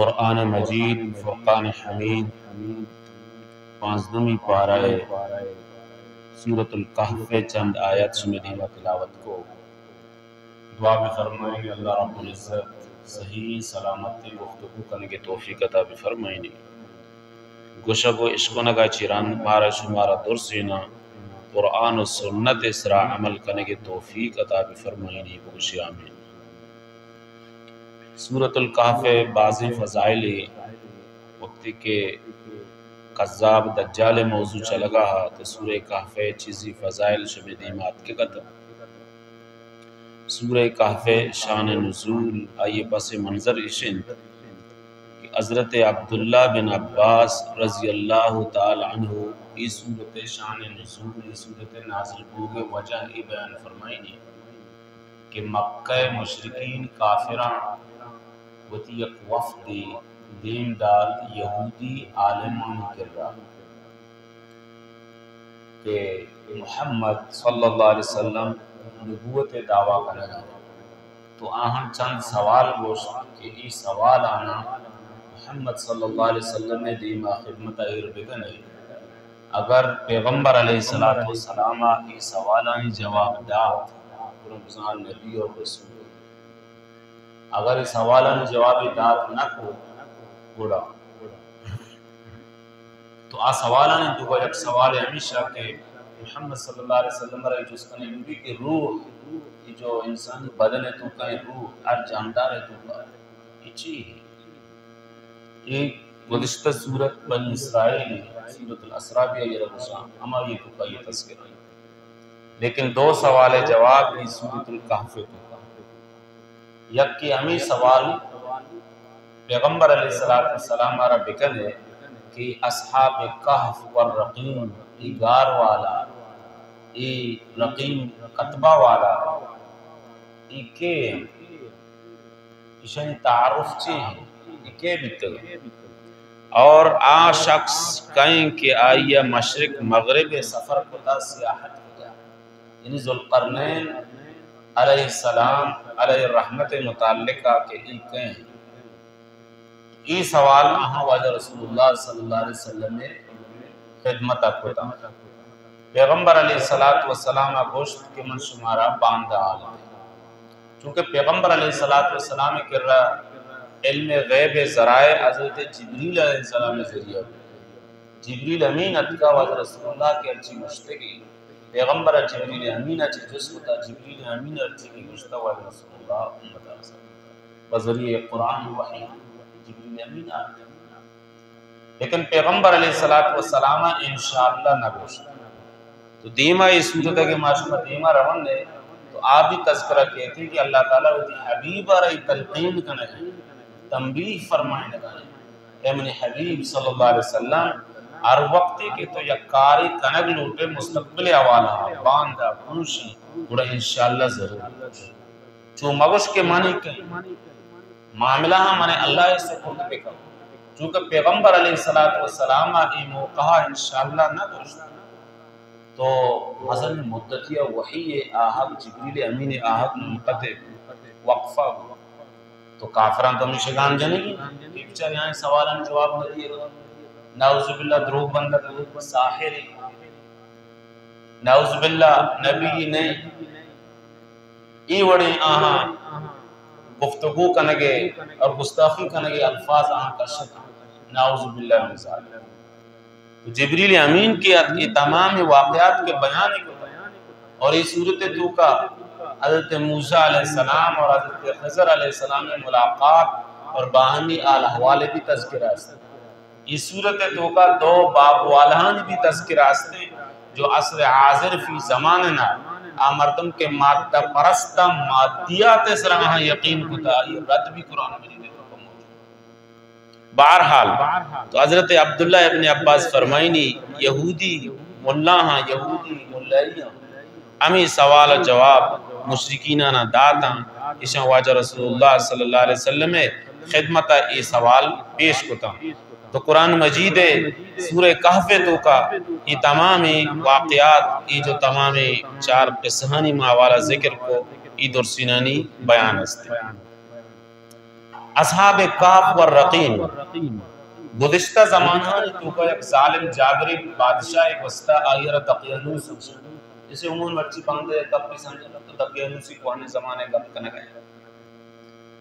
قرآن مجید، فرقان حمید، پانزدمی پارہ ءِ سورۃ الکہف ءِ چند آیت شمئے دیما تلاوت کو۔ دعا بفرمائیں، اللہ رب العزت صحیح سلامت گفتگو کنگ ءِ توفیق عطا بفرمائیں۔ گوشگ و اشکنگ ءَ چہ رند مارا شمارا درسیناں قرآن و سنت ءِ سرا عمل کنگ ءِ توفیق عطا بفرمائیں۔ بگوشے آمین۔ سورۃ الکہف ءِ بازیں فضائلے، وقتی کہ کذاب دجال ءِ موضوع چلگا ہا تو سورہ کہف ءِ چیزی فضائل شمئے دیما اتکگ ات۔ سورہ کہف ءِ شان نزول، آئی ءِ پس منظر اش انت کہ حضرت عبداللہ بن عباس رضی اللہ تعالی عنہ اے سورت ءِ شان نزول، اے سورت ءِ نازل بوگ ءِ وجہ اے بیان فرمائینی کہ مکہ ءِ مشرکین کافراں وتی یک وفدے دیم دات یہودی عالمانی کرا کہ محمد صلی اللہ علیہ وسلم نبوت ءِ دعویٰ کنگ ءَ انت۔ تو آہاں چند سوال گوشت کہ اے سوال آناں محمد صلی اللہ علیہ وسلم ءِ دیما خدمت ءَ ایر بکن ئے۔ اگر پیغمبر علیہ الصلوۃ والسلام ءَ اے سوالانی جواب دات، گڑا بزاں نبی اور رسول۔ اگر اے سوالانی جواب دات نہ کو، گڑا تو آ سوالانی توکا یک سوال ہمیشہ کہ محمد صلی اللہ علیہ وسلم ءَ را جست کنگ بی کہ روح، اے جو انسانی بدن ءِ توکا اے روح، ہر جاندار ءِ توکا، اے چی ہے؟ اے گزشتہ سورت بنی اسرائیل، سورۃ الاسراء بھی آئی را گوشاں، ہما اے توکا اے تذکرہ۔ لیکن دو سوال ءِ جواب اے سورۃ الکہف ءِ توکا۔ یکے ہمے سوال پیغمبر علیہ الصلوۃ والسلام ءَ را بکن ئے کہ اصحاب کہف والرقیم، اے گار والا، اے رقیم کتبہ والا، اے کے انت؟ ایشانی تعارف چے انت؟ اے کے بیتگ؟ اور آ شخص کئے انت کہ آئی ءَ مشرق مغرب ءَ سفر کتا، سیاحت کتا؟ یعنی ذوالقرنین علیہ السلام علیہ الرحمت ءِ متعلق ءَ کہ اے کئے انت؟ اے سوال آہاں واجہ رسول اللہ صلی اللہ علیہ وسلم ءِ خدمت ءَ کتاں۔ پیغمبر علیہ الصلوۃ والسلام ءَ گوشت کہ من شمارا باندا حال دیں۔ چونکہ پیغمبر علیہ الصلوۃ والسلام ءِ کرا علم غیب ءِ ذرائع حضرت جبریل علیہ السلام ءِ ذریعہ بوت۔ جبریل امین اتکا، واجہ رسول اللہ کہ ہرچی گوشتگی، پیغمبر ءَ جبریل امین ءَ چہ جست کتا، جبریل امین ءَ ہرچی کہ گوشتا، واجہ رسول اللہ امت ءَ رساں۔ بذریعہ قرآن وحی جبریل امین ءَ۔ لیکن پیغمبر علیہ الصلوۃ والسلام ءَ انشاءاللہ نہ گوشت۔ تو دیما اے سورت ءَ کہ ما شما دیما روان ئے، تو آ بھی تذکرہ کیت کہ اللہ تعالی وتی حبیب ءَ را اے تلقین کنگ ءَ، تنبیہ فرمائینگ ءَ۔ اے منی حبیب صلی اللہ علیہ وسلم، ہر وقتے کہ تو یک کارے کنگ لوٹ ئے مستقبل ءِ حوالہ ءَ، باندا، پروشی، گڑا انشاءاللہ ضرور۔ چو مگوش کہ منی کئے، معاملہ ہم منی اللہ ءِ سپرد بکن۔ چونکہ پیغمبر علیہ الصلوۃ والسلام ءَ اے موقع ءَ انشاءاللہ نہ گوشت، تو مزن مدتی ءَ وحی ءِ آہگ، جبریل امین ءِ آہگ منقطع بوت، وقفہ بوت۔ تو کافراں تو ہمیشہ گان جنگی، کہ بچاری آئیں سوالانی جواب نہ دیے۔ نعوذ باللہ دروگ بندگ، ساحر، نعوذ باللہ نبی نہیں۔ اے وڑیں آہاں گفتگو کنگ ءِ اور گستاخی کنگ ءِ الفاظ آہاں کشت۔ نعوذ باللہ من ذالک۔ تو جبریل امین کہ ات، اے تمام واقعات کہ بیان کتا اور اے سورت ءِ توکا حضرت موسیٰ علیہ السلام اور حضرت خضر علیہ السلام ءِ ملاقات اور باہمی حال احوال ءِ بھی تذکرہ است۔ اے سورت ءِ توکا دو باب والہانی بھی تذکرہ است، جو عصر حاضر فی زماننا آ مردم کہ مادہ پرست ءَ، مادیات ءِ سرا آہاں یقین کتا، اے رد بھی قرآن مجید ءِ توکا موجود۔ بہرحال، تو حضرت عبداللہ ابن عباس فرمائینی، یہودی ملاہاں، یہودی ملائیاں ہمے سوال ءُ جواب مشرکیناں داتاں، ایشاں واجہ رسول اللہ صلی اللہ علیہ وسلم ءِ خدمت ءَ اے سوال پیش کتاں۔ تو قرآن مجید ءِ سورہ کہف ءِ توکا اے تمامیں واقعات، اے جو تمامیں چار قصہانی ما حوالہ ذکر کو، اے درسینانی بیان است۔ اصحاب کہف و رقیم، گزشتہ زمانہانی توکا یک ظالم جابری بادشاہ گوستا، آئی را دقیانوس، اسے عموماً مرچی باندے گپ سمجھنا تو دقیانوسی کوہنے زمانے گپ کنگا۔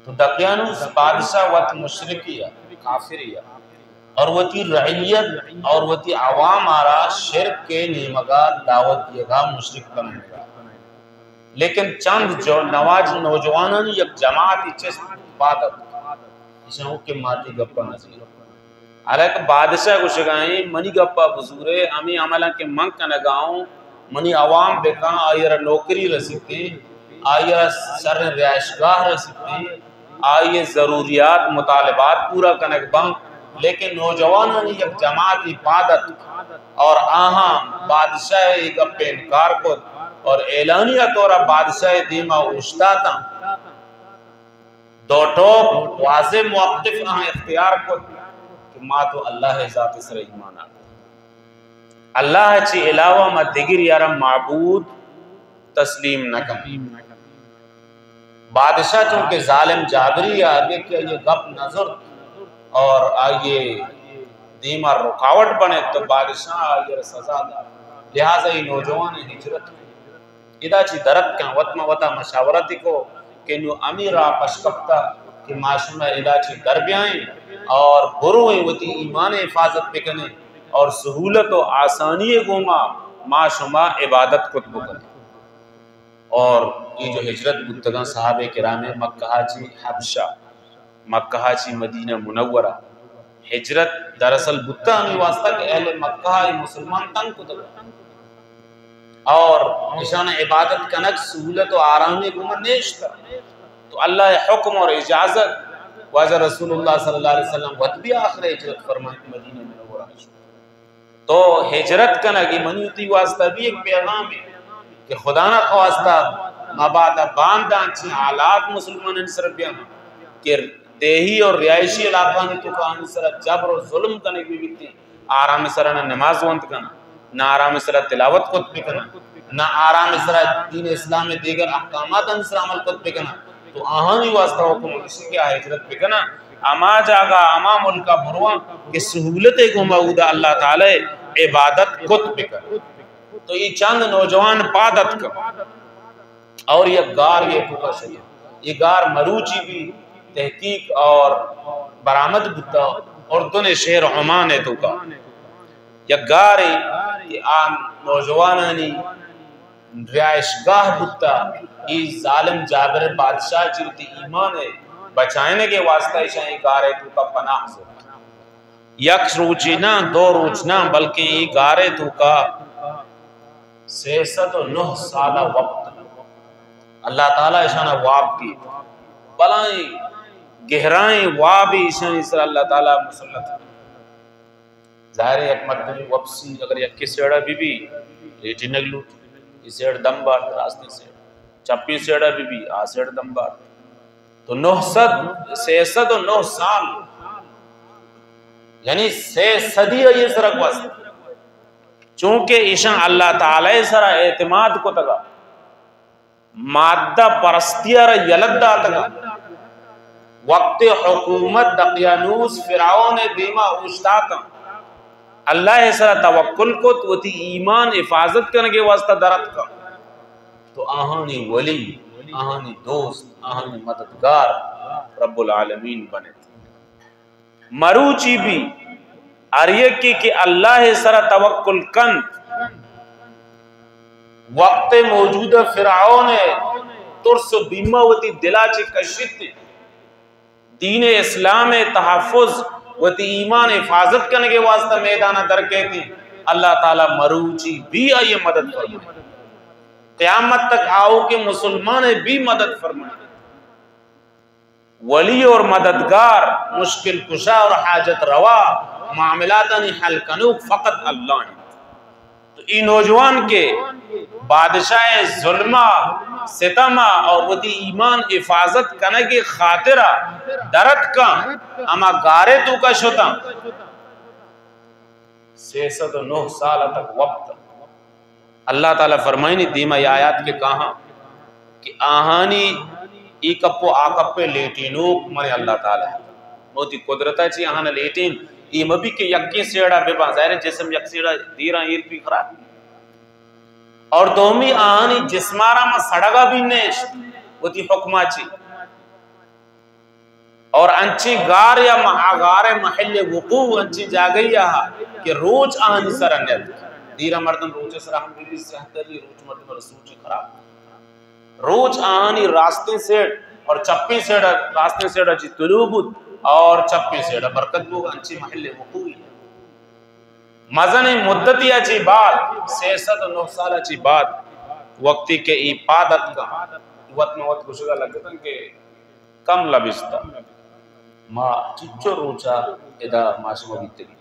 تو دقیانوس بادشاہ وت مشرکی ہے، کافری ہے، اور وتی رعیت اور وتی عوام آرا شرک کے نیمگا دعوت دیگا، مشرک بنائے گا۔ لیکن چند جو نواج نوجوانانی یک جماعتی چست پاد اتک۔ ایشاں کہ ماتی گپا نزیر۔ حالانکہ بادشاہ گوشگائیں، منی گپا بزورے، ہمیں عملاں کہ من کنگاؤں، منی عوام بکن، آئی را نوکری رسیتے، آئی را شر رہائشگاہ رسیتے، آئی ضروریات، مطالبات پورا کنگ بن، لیکن نوجوانانی یک جماعتی پاد اتک اور آہاں بادشاہ ای گپ انکار کت اور اعلانیہ طورا بادشاہ دیما اوشتاتاں۔ دو ٹوک واضح موقف آہاں اختیار کت کہ ما تو اللہ ذات سر ایمان آ، اللہ چی علاوہ ما دگر یارا معبود تسلیم نہ کن۔ بادشاہ چونکہ ظالم جابری آ، اگہ کہ آئی گپ نہ زرت اور آئی دیما رکاوٹ بنے تو بادشاہ آئی سزا دا۔ لہذا یہ نوجوان ہجرت ادا چی درت کن، وت ما وتا مشاورت کو کہ نو امی راہ پشکپتا کہ ما شما ادا چی در بیائیں اور برویں وتی ایمان حفاظت بکنیں اور سہولت و آسانی گوما ما شما عبادت کت بکنیں۔ اور یہ جو ہجرت بوتگاں صحابہ کرام مکہ چی حبشہ، مکہ چی مدینہ منورہ، ہجرت دراصل بوتا ہمیں واسطہ کہ اہل مکہ مسلمان تنگ کتگ اور اشان عبادت کنگ سہولت و آرامی گوما نیشت۔ تو اللہ حکم اور اجازت، واجہ رسول اللہ صلی اللہ علیہ وسلم وت بھی آخر ہجرت فرمائیں مدینہ منورہ۔ تو ہجرت کنگی منی وتی واسطہ بھی ایک پیغام ہے کہ خدا نہ خواستہ مبادا بانداں چی حالات مسلمان سر بیاں کہ دیہی اور رہائشی علاقانی توکا آنی سرا جبر و ظلم کنگ بہ بیت، آرام سرا نہ نماز ونت کنا، نہ آرام سرا تلاوت کت بکنا، نہ آرام سرا دین اسلام دیگر احکامات آنی سرا عمل کت بکنا۔ تو آہانی واسطہ حکم ہمیشی کہ آ ہجرت بکنا، ہما جاگہ، ہما ملکا برواں کہ سہولت گوما اودا اللہ تعالی عبادت کت بکن۔ تو یہ چند نوجوان پاد اتک۔ اور یک گار یہ توکا شدی، یہ گار مروچی بھی تحقیق اور برآمد بوتا اردن شہر عمان ہے توکا۔ یک گارے کہ آ نوجوانانی رہائشگاہ بوتا، ای ظالم جابر بادشاہ چی وتی ایمان بچائینگ واسطہ ایشاں ای گارے توکا پناہ زرت۔ یک روچے نہ، دو روچ نہ، بلکہ ای گارے توکا سہ سد و نہ سالہ وقت۔ اللہ تعالی اشانا واب کی، بلائیں گہرائیں واب ایشانی سر اللہ تعالی مسلط۔ ظاہر ہے یک مردمی وپسی اگر یکی سیڑا بی بی، ریٹی نگلوٹ، ای سیڑ دم بارت، راستیں سیڑ، چپی سیڑا بی بی، آ سیڑ دم بارت۔ تو نہ سد، سہ سد و نہ سال، یعنی سہ صدی یہ سرا گوست۔ چونکہ ایشاں اللہ تعالی سرا اعتماد کتگا، مادہ پرستی را یلہ داتگا، وقت حکومت دقیانوس فرعون دیما اوشتاتاں، اللہ سرا توکل کت، وتی ایمان حفاظت کنگے واسطہ درت کا۔ تو آہانی ولی، آہانی دوست، آہانی مددگار رب العالمین بنت۔ مروچی بھی ہر یکی کہ اللہ سرا توکل کنت، وقت موجودہ فرعون ترس و بیمہ وتی دلا چی کشت، دین اسلام تحفظ وتی ایمان حفاظت کنگے واسطہ میدان در کہتے، اللہ تعالی مروچی بھی آئی مدد فرمائے، قیامت تک آؤ کہ مسلمان بھی مدد فرمائے۔ ولی اور مددگار، مشکل کشا اور حاجت روا، معاملاتانی حل کنوک فقط اللہ ہیں۔ تو ای نوجوان کہ بادشاہ ظلمہ، ستمہ اور وتی ایمان حفاظت کنگے خاطرہ درت کن، ہما گارے توکا شتاں۔ سہ سد و نہ سال تک وقت۔ اللہ تعالی فرمائنی دیما یہ آیات کے کہاں کہ آہانی ای کپ و آ کپ لیٹینوک من اللہ تعالی۔ موتی قدرتا چی آہانا لیٹین، ای مبی کہ یکیں سیڑا ببا، ظاہر ہے جسم یک سیڑا دیرا ایر پی خراب۔ اور دومی آہانی جسمارا ما سڑگا بھی نیشت، وتی حکما چی۔ اور انچیں گار یا مہ-، آ گار محل وقوع انچیں جاگہی آہا کہ روچ آہانی سرا نیت۔ دیرا مردم روچ سرا ہم بی بی صحت داری، روچ مردم را سوچ خراب۔ روچ آہانی راستیں سیڑ اور چپیں سیڑ، راستیں سیڑ چی طلوع بود اور چپیں سیڑ برکت بود، انچیں محل وقوعی۔ مزنیں مدتی چی بعد، سئے سد و نہ سال چی بعد، وقتی کہ ای پاد اتکا، وت ما وت گوشگا لگتن کہ کم لبثت، ما چچو روچا ادا ما شما بیتگی،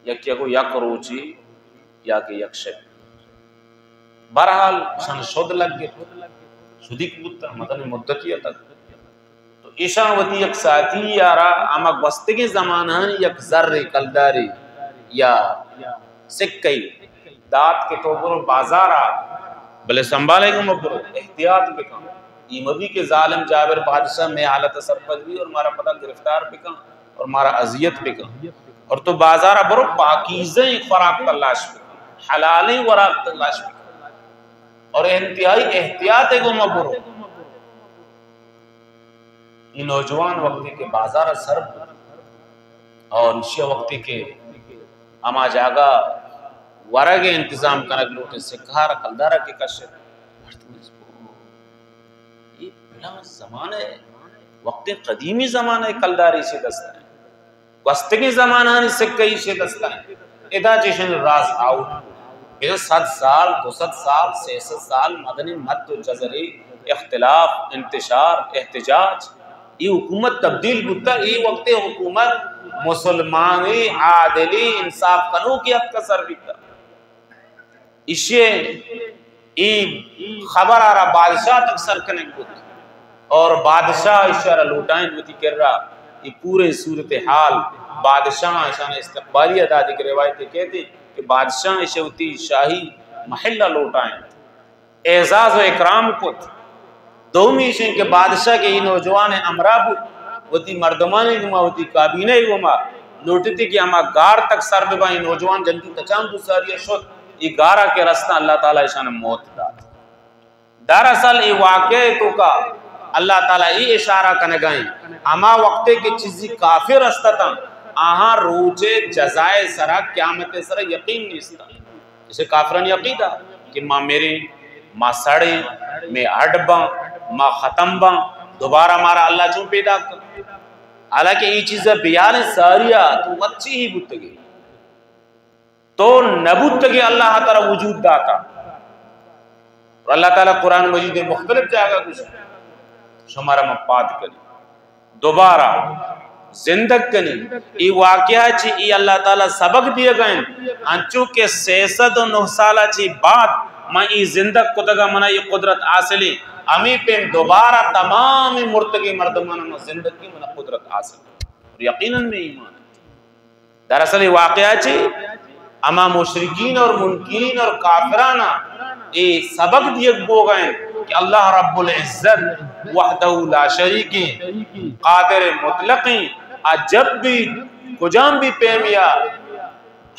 یکی گو یک روچی یا کہ یک شب۔ بہرحال شن شد لگت، شدیک بوتا، مزنیں مدتی اتک۔ تو ایشاں وتی یک ساتھی یارا ہما گوستگیں زمانہانی یک زرے کلدارے یا سکہی دات کہ تو برو بازارا، بلے سنبھالے گو مبرو، احتیاط بکن۔ ای مبی کہ ظالم جابر بادشاہ مئے حالت سرپد بی اور مارا پدا گرفتار بکن اور مارا اذیت بکن۔ اور تو بازارا برو، پاکیزہ خوراک تلاش بکن، حلالیں خوراک تلاش بکن اور انتہائی احتیاط گو مبرو۔ ای نوجوان وقتی کہ بازار سر بوت اور ایشی وقتی کہ ہما جاگہ ورگ انتظام کنگ لوٹے، سکہار کلدارا کہ کشت، مردم، اے پلان زمانہ، وقت قدیمی زمانہ کلدار ایشی دست ہیں۔ گوستگیں زمانانی سکہ ایشی دست ء انت۔ ادا چشیں راز آؤٹ بوت۔ بزاں صد سال، دو سد سال، سئے سد سال مدنی مد و جزری اختلاف، انتشار، احتجاج، ای حکومت تبدیل بوتا۔ ای وقت حکومت مسلمانی، عادلی، انصاف کنوکی اتکا سر بیتا۔ ایشی ء اے خبر ء را بادشاہ تک سر کنگ بوت اور بادشاہ ایشی ء را لوٹائینت وتی کرا۔ اے پوریں صورتحال بادشاہ ء ایشان استقبالی ء دات۔ یک روایتے کہتے کہ بادشاہ ایشی ء وتی شاہی محل ء لوٹائینت، اعزاز و اکرام کت۔ دومی ایش انت کہ بادشاہ کہ اے نوجوان ء ہمراہ بوت، وتی مردمانی گوما، وتی کابینہ ء گوما لوٹتی کہ ہما گار تک سر بباں۔ اے نوجوان جلدی تچان بوت، ساری ء شت، اے گار ء کہ رستاں، اللہ تعالی ایشان ء موت دات۔ دراصل اے واقعہ ء توکا اللہ تعالی اے اشارہ کنگا انت، ہما وقتے کہ چیزی کافر است اتاں، آہاں روچ ء جزا ء سرا، قیامت ء سرا یقین نیست۔ اسے کافرانی عقیدہ کہ ما مریں، ما سڑیں، مئے ہڈ باں، ما ختم باں، دوبارہ مارا اللہ چون پیدا کن؟ حالانکہ اے چیز بیال ساری ء تو وت چی ہی بوتگے، تو نہ بوتگے، اللہ ترا وجود داتا۔ اور اللہ تعالی قرآن مجید ء مختلف جاگہ گوشت، شمارا من پاد کنی، دوبارہ زندگ کنی۔ اے واقعہ چی اے اللہ تعالی سبق دیگا انت، انچو کہ سئے سد و نہ سال چی بعد من اے زندگ کتگا، منا اے قدرت حاصل انت، ہمے پیم دوبارہ تمام مرتگی مردمان من زندگی، منا قدرت حاصل انت۔ اور یقیناً میں ایمان انت۔ دراصل اے واقعہ چی ہما مشرکین اور منکرین اور کافرانا اے سبق دیگ بوگا انت کہ اللہ رب العزت وحدہ لا شریک ہیں، قادر مطلق ہیں، آ جب بھی کجام بھی پیمیا،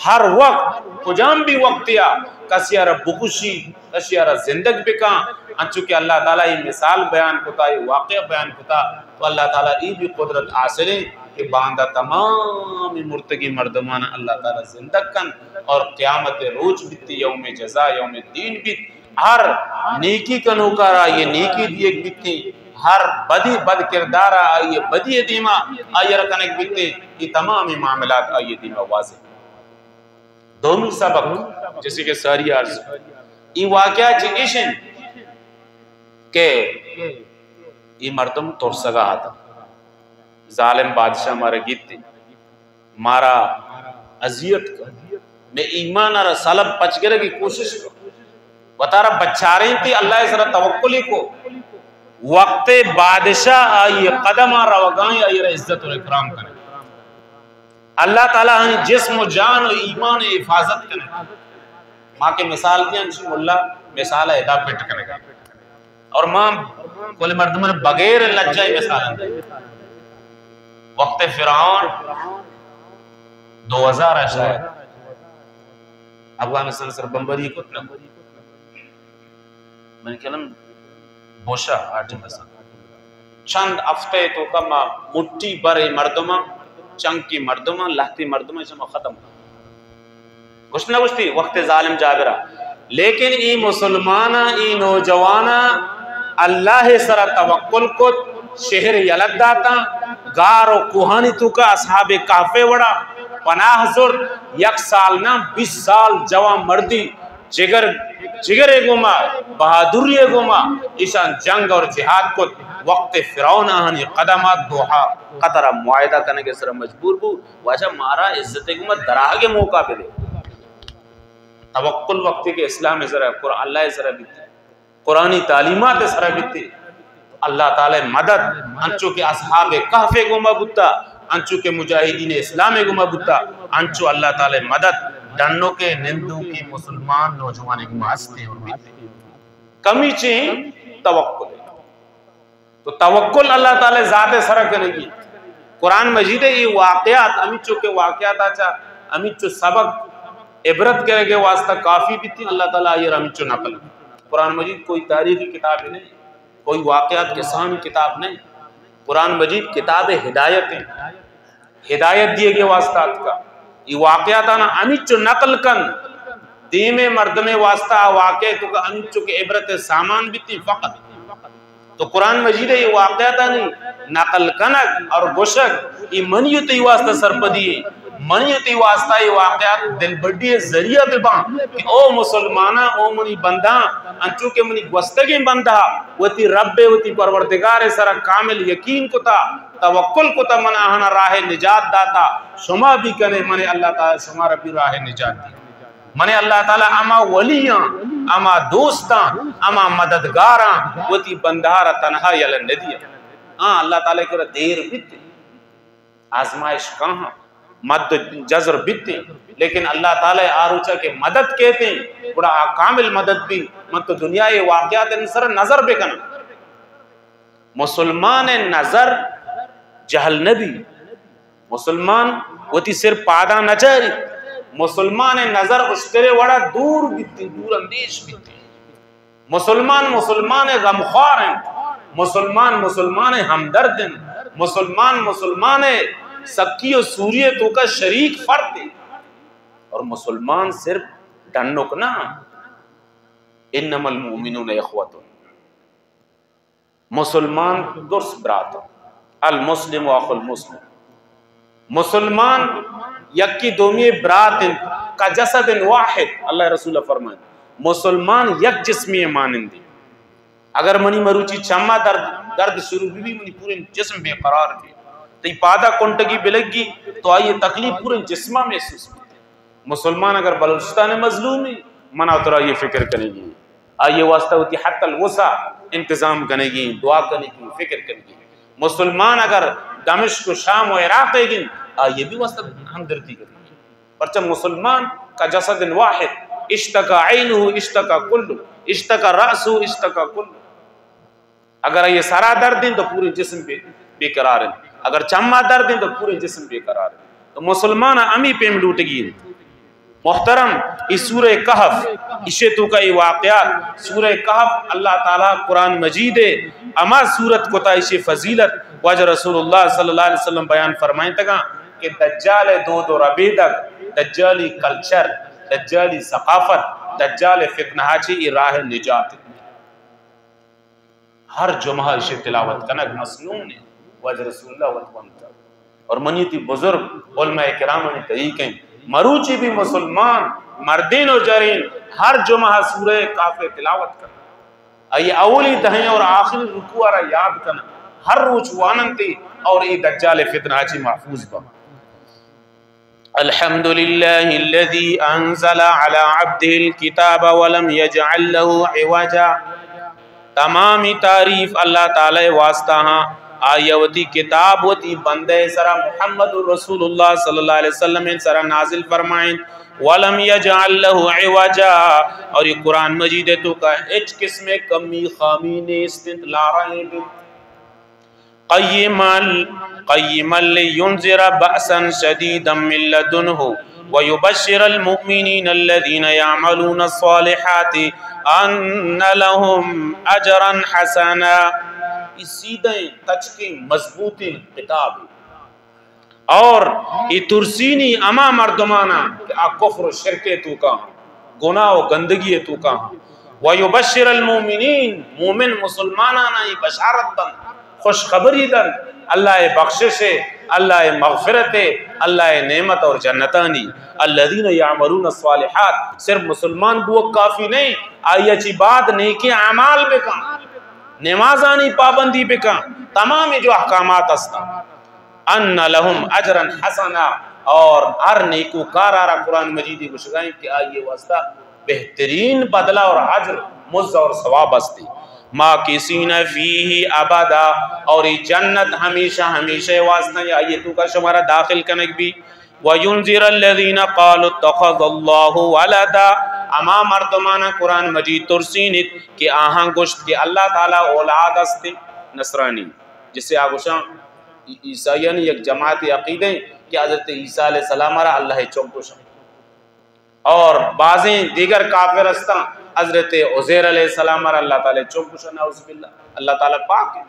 ہر وقت کجام بھی وقتیا کسیا را بکشی، کسیا را زندگ بکاں، انچو کہ اللہ تعالی اے مثال بیان کتا، اے واقعہ بیان کتا، تو اللہ تعالی اے بھی قدرت حاصل ہے کہ باندا تمام مرتگی مردمان اللہ تعالی زندگ کن اور قیامت روچ بیتی، یوم جزا، یوم دین بیت، ہر نیکی کنوکارا آئی نیکی دیگ بیتی، ہر بدی، بد کردارا آئی بدی دیما آئی را کنگ بیتی، یہ تمام معاملات آئی دیما واضح۔ دومی سبق، جیسے کہ ساری عرض، ای واقعہ چی ایش انت کہ ای مردم ترسگا آتا، ظالم بادشاہ مارا گیت، مارا اذیت کن، میں ایمان را سلب پچ گرگی کوشش کن، وتارا بچاریں تی اللہ سرا توکلی کو، وقت بادشاہ آئی قدم روگائیں، آئی را عزت و اکرام کرے۔ اللہ تعالی ہمیں جسم و جان و ایمان حفاظت کرے۔ ما کہ مثال دیاں، انچی ملا مثال ادا فٹ کرے گا۔ اور ما کل مردم بغیر لجہ مثال، وقت فرعون دو ہزار شاید افغانستان سر بمباری کت نہ کت۔ من کلم بوشا آٹی مثال۔ چند ہفتے توکا ما مٹی بر مردماں، چنکی مردماں، لہتی مردماں، شما ختم۔ گوشت نہ گوشتی وقت ظالم جابرا۔ لیکن ای مسلماناں، ای نوجواناں اللہ سرا توکل کت، شہر یلہ داتاں، گار و کوہانی توکا اصحاب کہف وڑا پناہ زرت، یک سال نہ بیست سال جوان مردی جگر، جگرے گوما، بہادری گوما ایشان جنگ اور جہاد کت۔ وقت فرعون آہانی قدمات دوہا قطرہ معاہدہ کنگے سر مجبور بو۔ واجہ مارا عزت گوما دراہگ موقع بدے۔ توکل وقتی کہ اسلام سرا، قرآن اللہ سرا بیتی، قرآنی تعلیمات سرا بیتی، اللہ تعالی مدد انچو کہ اصحاب کہف گوما بوتا، انچو کہ مجاہدین اسلام گوما بوتا، انچو اللہ تعالی مدد ڈنو کے نندو کے مسلمان نوجوان گوما ہستے اور بیتی۔ کمی چی؟ توکل۔ تو توکل اللہ تعالی ذات سرا کنگی۔ قرآن مجید ای واقعات، ہمینچو کہ واقعات آچا ہمینچو سبق عبرت کرے کے واسطہ کافی بیتی، اللہ تعالی آئی ہمینچو نقل۔ قرآن مجید کوئی تاریخی کتاب نہیں، کوئی واقعات قصہانی کتاب نہیں۔ قرآن مجید کتاب ہدایت ہے۔ ہدایت دیگے واسطہ اتکا۔ ای واقعاتانا ہمینچو نقل کن، دیمے مردمے واسطہ آ واقعے توکا ہمینچو کہ عبرت سامان بیتی فقط۔ تو قرآن مجید ای واقعاتانی نقل کنگ اور گوشگ، ای منی و تئی واسطہ سرپدی ہے۔ منی و تئی واسطہ ای واقعات دلبڈی ذریعہ بباں کہ او مسلماناں، او منی بندہاں، انچو کہ منی گوستگیں بندہا وتی رب، وتی پروردگار سرا کامل یقین کتا، توکل کتا، من آہانا راہ نجات داتا، شما بھی کنے، من اللہ تعالی شما را بھی راہ نجات دی۔ من اللہ تعالی ہما ولیاں، ہما دوستاں، ہما مددگاراں وتی بندہا را تنہا یلہ ندیاں۔ ہاں، اللہ تعالی کرا دیر بیت، آزمائش کاہاں، مد و جزر بیت، لیکن اللہ تعالی آ روچا کہ مدد کیتے، گڑا آ کامل مدد بھی۔ من تو دنیا ای واقعات سر نظر بکناں۔ مسلمان نظر جہل نبی۔ مسلمان وتی سر پادا نچاری۔ مسلمان نظر اشترے وڑا دور بیتی، دور اندیش بیتی۔ مسلمان مسلمان غمخوار ہیں۔ مسلمان مسلمان ہمدرد ہیں۔ مسلمان مسلمان سکی و سوری توکا شریک فرد ہیں۔ اور مسلمان صرف ڈنک نہ، انما المؤمنون اخوۃ۔ مسلمان درست برات انت۔ المسلم اخو المسلم۔ مسلمان یکی دومی برات انت، کجسد واحد۔ اللہ رسول فرمائیں، مسلمان یک جسمی مانندی۔ اگر منی مروچی چما درد، درد شروع بھی، منی پورے جسم بے قرار بھی۔ تئی پادا کنٹگی بلگی تو آئی تکلیف پورے جسما محسوس بھی۔ مسلمان اگر بلوچستان مظلومی، منا ترا یہ فکر کنگی۔ آئی واسطہ وتی حتی الوسع انتظام کنگی، دعا کنگی، فکر کنگی۔ مسلمان اگر دمشق و شام و عراق گن، آئی بھی واسطہ ہمدردی کنگی۔ پرچہ مسلمان کجسد واحد، اشتکا عینہ، اشتکا کلہ، اشتکا رأسہ، اشتکا کلہ۔ اگر یہ سرا درد ہیں تو پورے جسم بے، بے قرار ہیں۔ اگر چما درد ہیں تو پورے جسم بے قرار ہیں۔ تو مسلمان ہمی پیم لوٹگی ہیں۔ محترم، ای سورہ کہف، اشے توکا ای واقعات، سورہ کہف اللہ تعالی قرآن مجید ہے، اما سورت کتا اشے فضیلت، واجہ رسول اللہ صلی اللہ علیہ وسلم بیان فرمائیں تگا کہ دجال دود و ربیدگ، دجالی کلچر، دجالی ثقافت، دجال فتنہ چی ای راہ نجات ہے۔ ہر جمعہ اشی تلاوت کنگ مسنون ہے، واجہ رسول اللہ وت ونتا۔ اور منی تی بزرگ علماء کرامانی طریقہ ہیں، مروچی بھی مسلمان مردین و جرین ہر جمعہ سورہ کہف تلاوت کن۔ آئی اولی دہیں اور آخری رکوع را یاد کن، ہر روچ واننتی اور ای دجال فتنہ چی محفوظ با۔ الحمد لله الذي أنزل على عبده الكتاب ولم يجعل له عوجا۔ تمامی تعریف اللہ تعالی واسطہ ہاں، آئی ءَ وتی کتاب وتی بندہ ءِ سرا، محمد رسول اللہ صلی اللہ علیہ وسلم ءِ سرا نازل فرمائینت، ولم یجعل لہ عوجا، اور یہ قرآن مجید ءِ توکا ہچ قسم ءِ کمی خامی نیست انت، لا ریب انت۔ قیما، قیما لینذر بأسا شدیدا من لدنہ ویبشر المؤمنین الذین یعملون الصالحات ان لهم اجرا حسنا۔ یہ سیدھیں تچکیں مضبوطیں کتاب ہے۔ اور یہ ترسینی ہما مردمانا کہ آ کفر و شرک ءِ توکا ہاں، گناہ و گندگی ءِ توکا ہاں۔ ویبشر المؤمنین، مومن مسلمانانا یہ بشارت دنت، خوشخبری دنت، اللہ ءِ بخشش ءِ، اللہ ءِ مغفرت ءِ، اللہ ءِ نعمت اور جنتانی۔ الذین یعملون الصالحات، صرف مسلمان بوگ کافی نہیں، آئی ءَ چی بعد نیکیں اعمال بکن، نمازانی پابندی بکن، تمام جو احکامات ہستن۔ ان لهم اجرا حسنا، اور ہر نیکوکار ءَ را قرآن مجید گوشگائیں کہ آئی ءِ واسطہ بہترین بدلہ اور اجر، مزد اور ثواب استی۔ ماکثین فیہ ابدا، اور یہ جنت ہمیشہ ہمیشہ واسطہ یا آئی ءِ توکا شمارا داخل کنگ بی۔ وینذر الذین قالوا اتخذ اللہ ولدا، ہما مردمانا قرآن مجید ترسینیت کہ آہاں گوشت کہ اللہ تعالی اولاد استی، نصرانی، جسے آ گوشاں عیسائیانی یک جماعت عقیدہ ہیں کہ حضرت عیسیٰ علیہ السلام را اللہ چک گوشاں۔ اور بعضیں دیگر کافر ہستاں، حضرت عزیر علیہ السلام را اللہ تعالی چک گوشاں، نعوذ باللہ۔ اللہ تعالی پاک ہے۔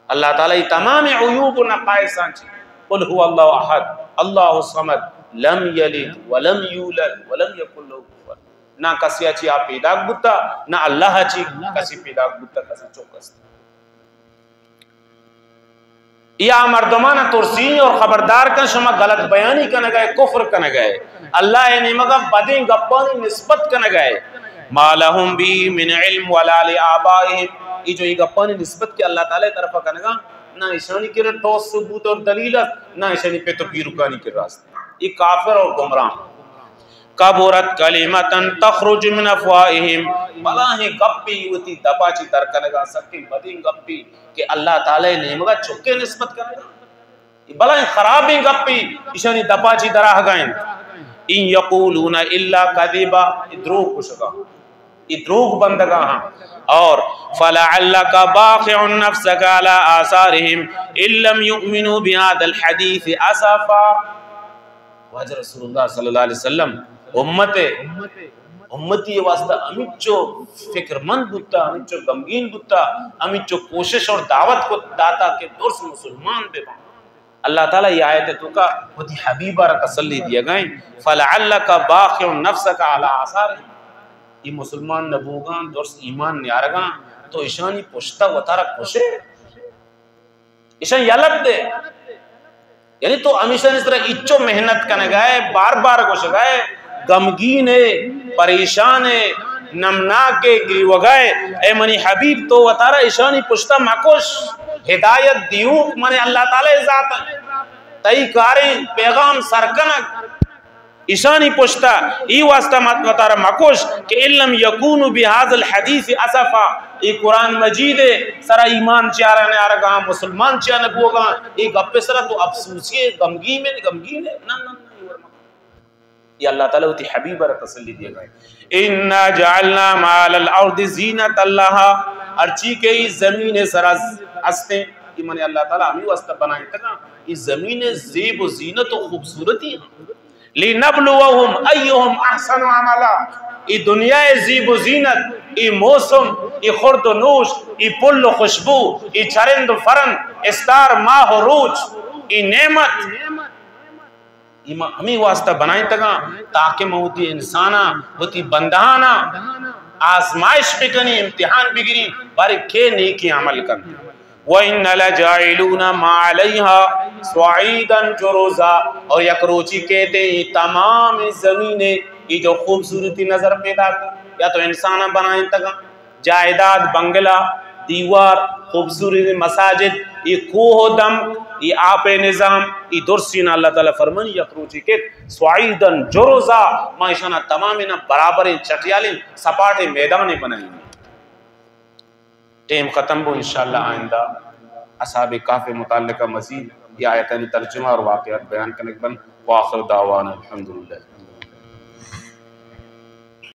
اللہ تعالی یہ تمام عیوب و نقائصاں چی۔ قل هو اللہ احد، اللہ الصمد، لم یلد ولم یولد ولم یکن له کفوا۔ نہ کسی چی آ پیداک بوتا، نہ اللہ چی کسی پیداک بوتا، کسی چک است۔ یا مردمان ترسینی اور خبردار کن، شما غلط بیانی کنگئے، کفر کنگئے، اللہ ءِ نیمگا بدیں گپانی نسبت کنگئے۔ ما لهم به من علم ولا لآبائهم، یہ جو یہ گپانی نسبت کہ اللہ تعالی طرفا کنگا، نہ ایشانی کرا ٹھوس ثبوت اور دلیل است، نہ ایشانی پت و پیرکانی کرا است۔ یہ کافر اور گمراہ۔ کبرت کلمة تخرج من افواههم، بلاہیں گپے وتی دپا چی در کنگا، سکیں بدیں گپے کہ اللہ تعالی نیمگا چکے نسبت کنگا۔ یہ بلاہیں خرابیں گپے ایشانی دپا چی در آہگا انت۔ ان یقولون الا کذبا، یہ دروگ گوشگا، یہ دروگ بندگا ہاں۔ اور فلعلک باخع نفسک علی آثارهم ان لم یؤمنوا بهذا الحدیث اسفا۔ واجہ رسول اللہ صلی اللہ علیہ وسلم امت، امتی واسطہ ہمینچو فکر مند بوتا، ہمینچو غمگین بوتا، ہمینچو کوشش اور دعوت کو داتا کہ درست مسلمان بہ باں۔ اللہ تعالی یہ آیت توکا وتی حبیب را تسلی دیگائیں، فلعلک باخع نفسک علی آثارهم۔ یہ مسلمان نبوگاں، درست ایمان نیارگاں، تو ایشانی پشتا وتارا کشے، ایشان یلت دے۔ یعنی تو ہمیشانی سرا اچو محنت کنگائے، بار بار گوشگائے، غمگین ہے، پریشان ہے، نمناک ہے، گریوگائے، اے منی حبیب تو وتارا ایشانی پشتا مکش، ہدایت دیوک من اللہ تعالی ذات ہے۔ تئی کاریں پیغام سرکنگ۔ ایشانی پشتا ای واسطہ مت وتارا مکش کہ ان لم یکونوا بهذا الحدیث اسفا، ای قرآن مجید سرا ایمان چیا نیارگا، مسلمان چیا نبوگا، ای گپ سرا تو افسوسی ہے، غمگین ہے، غمگین ہے۔ نہ، نہ، نہ، یہ ورنہ۔ یہ اللہ تعالی وتی حبیب را تسلی دیگا۔ انا جعلنا ما علی الارض زینة لها، ہرچی کہ ای زمین سرا استیں، یہ من اللہ تعالی ہمیں واسطہ بنائیں تکا، ای زمین زیب و زینت و خوبصورتی ہیں۔ لنبلوهم ایهم احسن عملا۔ ای دنیا زیب و زینت، ای موسم، ای خورد و نوش، ای پل و خوشبو، ای چرند و فرند، استار، ماہ و روچ، ای نعمت، ای ما ہمیں واسطہ بنائیں تگا تاکہ ما وتی انسانا، وتی بندہانا آزمائش بکنی، امتحان بگری، بارے کے نیکی عمل کن۔ وَإِنَّ لَجَاعِلُونَ مَا عَلَيْهَا صَعِيدًا جُرُزًا، اور یک روچی کہتے ہیں یہ تمام زمینیں، یہ جو خوبصورتی نظر پیدا کر، یا تو انسان بنائیں تگا، جائیداد، بنگلہ، دیوار، خوبصورتی مساجد، یہ کوہ و دم، یہ آپ نظام، یہ درسین اللہ تعالی فرمانی یک روچی کہتے صَعِيدًا جُرُزًا، ما اشانا تمامنا برابریں چٹیالیں سپاٹیں میدانیں بنائیں۔ ٹیم ختم بو، انشاءاللہ آئندہ اصحاب کہف متعلقہ مزید یہ آیتانی ترجمہ اور واقعات بیان کنگ بنت۔ وآخر دعوانا الحمدللہ۔